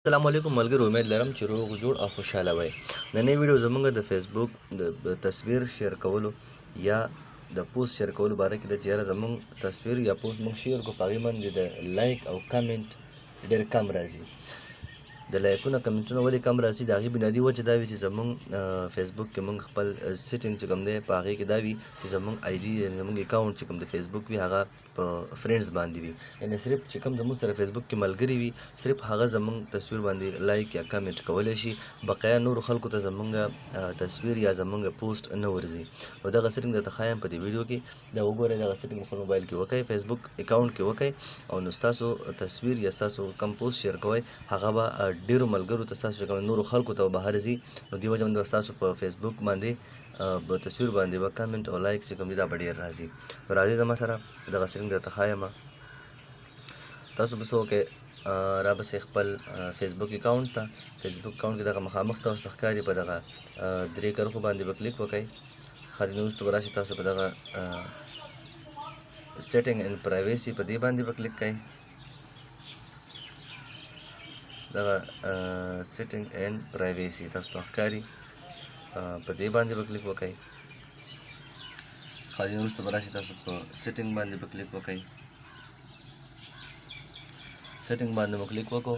السلام علیکم ملګرو، امید لرم چې روغ جوړ او خوشحاله وئ. ننۍ ویډیو زمونږ د فیسبوک د تصویر شیر کولو یا د پوسټ شیر کولو باره کې ده چې یاره زمونږ تصویر یا پوسټ موږ شیر کړو، په هغې باندې د لایک او کمنټ ډېر کم راځي. د لایکونه کمنټونه ولې کم راځي؟ د هغې بنیادي وجه دا وي چې زمونږ فیسبوک کې موږ خپل setting چې کوم دی په هغې کې دا وي چې زمونږ ID یعنې زمونږ account چې کوم د فیسبوک وي هغه په friends باندې وي، یعنې صرف چې کوم زمونږ سره فیسبوک کې ملګري وي صرف هغه زمونږ تصویر باندې لایک یا کمنټ کولی شي، بقایا نورو خلکو ته زمونږ تصویر یا زمونږ پوسټ نه ورځي. نو دغه setting درته ښایم په دې ویډیو کې. دا وګورئ، دغه setting خپل موبایل کې وکړئ، فیسبوک account کې وکړئ او نو ستاسو تصویر یا ستاسو کوم پوسټ شیر کوئ هغه به ډېرو ملګرو ته ستاسو کوم نورو خلکو ته بهر ځي. نو دې وجه باندې ستاسو په فیسبوک باندې په تصویر باندې به کمنټ او لایک چې کوم دی دا به ډېر راځي. نو راځئ زما سره دغه setting درته ښایم. تاسو به څه وکړئ، را به سئ خپل فیسبوک account ته. فیسبوک account کې دغه مخامخ تاسو ته ښکاري، په دغه درې کرښو باندې به کلیک وکړئ. ښه، دې وروسته به راشي تاسو په دغه setting and privacy په دې باندې به کلیک کړئ. دغه setting and privacy تاسو ته ښکاري، په دې باندې به کلیک وکړئ. ښه، دې وروسته به راشي تاسو په setting باندې به کلیک وکړئ. setting باندې مو کلیک وکړو،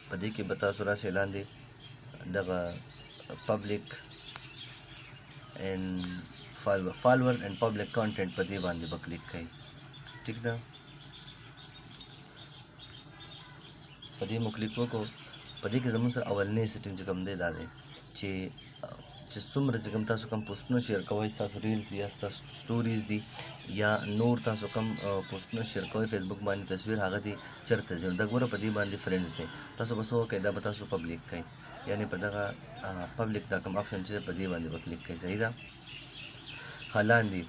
په دې کې به تاسو راشئ لاندې دغه public and followers and public content په دې باندې به کلیک کړئ. ټیک ده، په دې مو کلیک وکړو. په دې کې زموږ سره اولنی setting چې کوم دی دا دی چې څومره چې کوم تاسو کوم پوسټونه شیر کوئ، ستاسو reels دي یا ستاسو stories دي یا نور تاسو کوم پوسټونه شیر کوئ فیسبوک باندې تصویر هغه دی چېرته ځي. نو دا ګوره په دې باندې friends دی، تاسو به څه وکړئ، دا به تاسو public کړئ، یعنې په دغه public دا کوم option چې په دې باندې به کلیک کړئ. صحیح ده. ښه، لاندې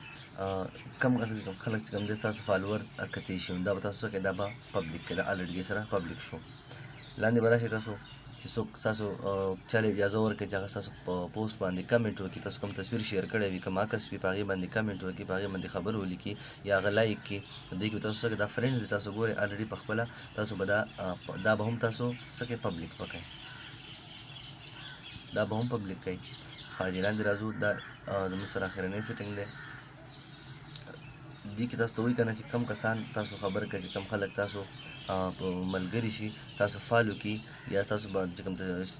کم خلک چې کوم دی ستاسو followers کتی شي، نو دا به تاسو څه کړئ، دا به public کړئ. دا already سره public شو. لاندې به راشئ تاسو چې څوک ستاسو چا له اجازه ورکړي چې هغه ستاسو په پوسټ باندې کمنټ وکړي، تاسو کوم تصویر شیر کړی وي، کوم عکس وي په هغې باندې کمنټ وکړي، په هغې باندې خبرې ولیکي یا هغه لایک کړي. نو دې کې به تاسو څه کړئ، دا friends دي تاسو ګورئ already په خپله تاسو به دا به هم تاسو څه کړئ، public به کړئ، دا به هم public کړئ. ښه جي، لاندې راځو. دا زموږ سره اخرنی setting دی. دې کې تاسو ته وایي که نه چې کم کسان تاسو خبر کړئ چې کم خلک تاسو په ملګري شي، تاسو follow کړي یا تاسو به چې کوم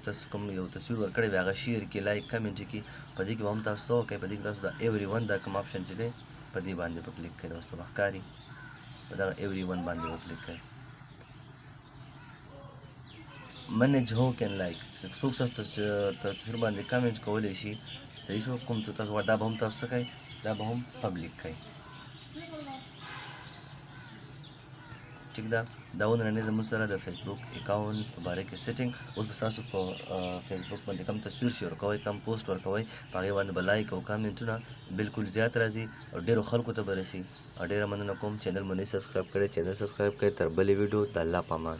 تاسو کوم یو تصویر ورکړی وي هغه شیر کړي، لایک کمنټ کړي. په دې کې به هم تاسو څه وکړئ، په دې کې تاسو د everyone دا کوم option چې دی په دې باندې به کلیک کړئ. تاسو به ښکاري په دغه everyone باندې به کلیک کړئ. manage who can like، څوک تاسو تصویر باندې کمنټ کولی شي. صحیح شو، کوم څه تاسو غواړئ دا به هم تاسو څه کړئ، دا به هم public کړئ. ټیک ده. دا و نننۍ زموږ سره د فیسبوک account په باره کې setting. اوس به تاسو په فیسبوک باندې کوم تصویر شیر کوئ، کوم پوسټ ورکوئ، په هغې باندې به لایک او کمنټونه بالکل زیات راځي او ډېرو خلکو ته به رسي. او ډېره مننه کوم. چینل مو نه subscribe کړی، چینل subscribe کړئ. تر بلې ویډیو د الله په امان.